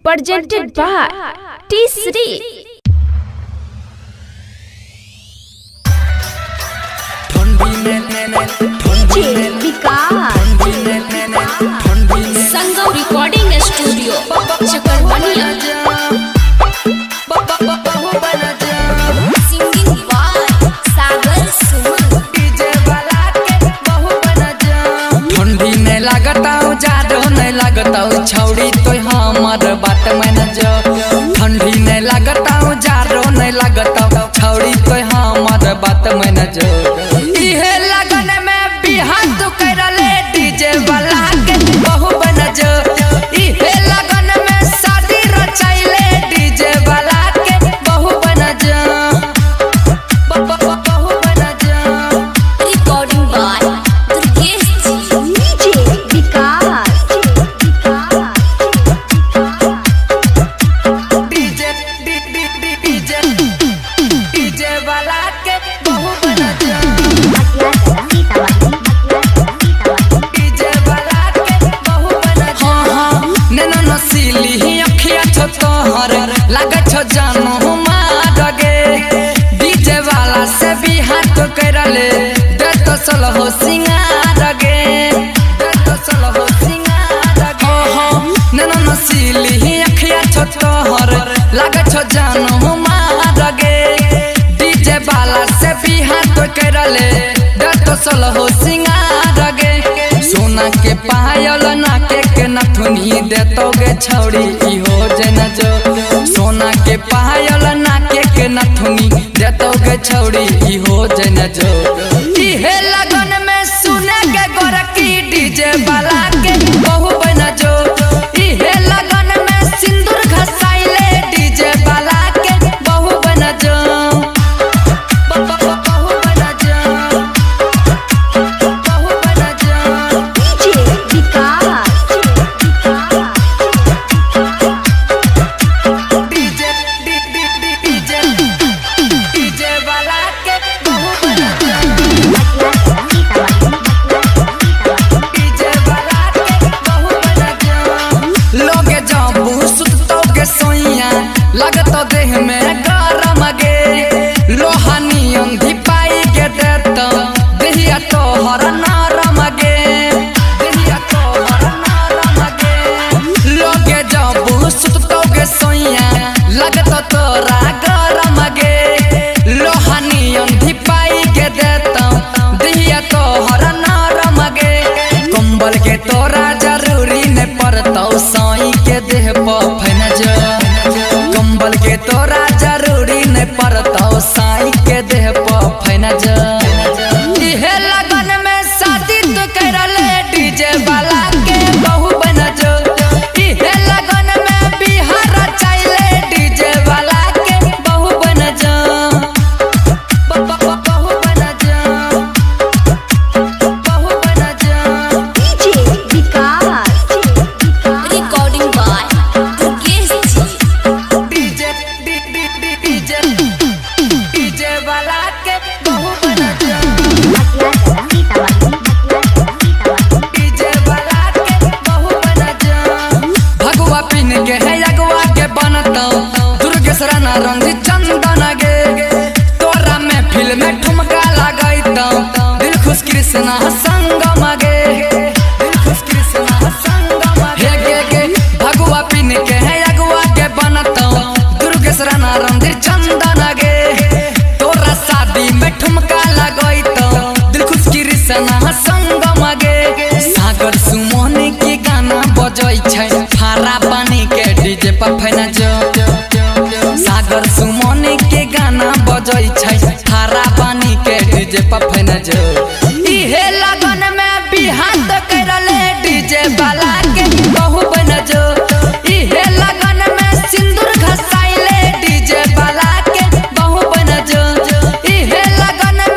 Presented by T Series. DJ Vikas. Sangam recording studio Chakarbaniya. Singing by Sagar Suman. ठंडी नहीं लागताऊ, जाड़ो नहीं लागताऊ, छौड़ी तो हमर बात मान जो। ठंडी नहीं लागताऊ, जाड़ो नहीं लागताऊ, छौड़ी तो हमर बात मान जो। इहे लगन में बिहार तू करले डीजे वाला के बहु बन जो। इहे लगन में शादी रचाइले डीजे वाला के बहु बन जो। बहु बन जो। Recording by Durgesh ji. DJ Vikas. DJ DJ DJ वाला के बहु बना जा। डीजे वाला के बहु बना जा। हाँ हाँ नैना नसीली ही अखिया छो तोहर लागै छो जानो मार गे। डीजे वाला से भी हाथ करले दे तो सलहो सिंगार गे। दे तो सलहो सिंगार गे। हाँ हाँ नैना नसीली ही अखिया छो तोहर लागै छो जानो मार गे। डीजे वाला से भी हाथ करले दे तो सलहो सिंगार गे। सोना के पायल नाके के नथुनी देतो गे छौड़ी इहो जेना जो। सोना के पायल नाके के नथुनी देतो गे छौड़ी इहो जेना जो। इहे लगन में सुने के गोरकी डीजे वाला के बहु बना जो। इहे लगन में सिंदूर घसाइले डीजे वाला के बहु बना जो। बहु बना जो। बहु बना जो। DJ Vikas. DJ DJ DJ वाला के बहु बना जा। डीजे वाला के बहु बना जा। लोगे जाबू सुततो के सोइया लगतो देह में गरम गे। लोहा नियन धिपाई के देतो देहिया तोहर नरम गे। देहिया तोहर नरम गे। लोगे जाबू सुततो के सोइया लगतो तोरा गरम गे। लोहा नियन धिपाई के देतो देहिया तोहर नरम गे। कंबल के तोरा जरूरी न पड़तौ साई के देह पर फैन जो। कंबल के तोरा जरूरी न पड़तौ साई के देह पर फैन जो। इहे लगन में शादी तू करले डीजे वाला के बहु बन जो। इहे लगन में बिहार रचाइले डीजे वाला के बहु बन जो। बहु बन जो। बहु बन जो। DJ Vikas. Recording by Durgesh ji. DJ DJ DJ वाला के बहु बना जा। डीजे वाला के बहु बना जा। भगवा पिन के है अगवा के बनतौ दुर्गेश राणा रंजित चंदन गे। तोरा में फिल्म में ठुमका लगैतौ दिल खुश कृष्णा संगम गे। दिल खुश कृष्णा संगम गे। हे गे गे भगवा पिन के है अगवा के बनतौ दुर्गेश राणा रंजित चंदन गे। तोरा शादी में ठुमका लगैतौ दिल खुश कृष्णा संगम गे। सागर सुमन के गाना बजै छै फारा पानी के डीजे पर फैना जो। सागर सुमन के गाना बजै छै फारा पानी के डीजे पर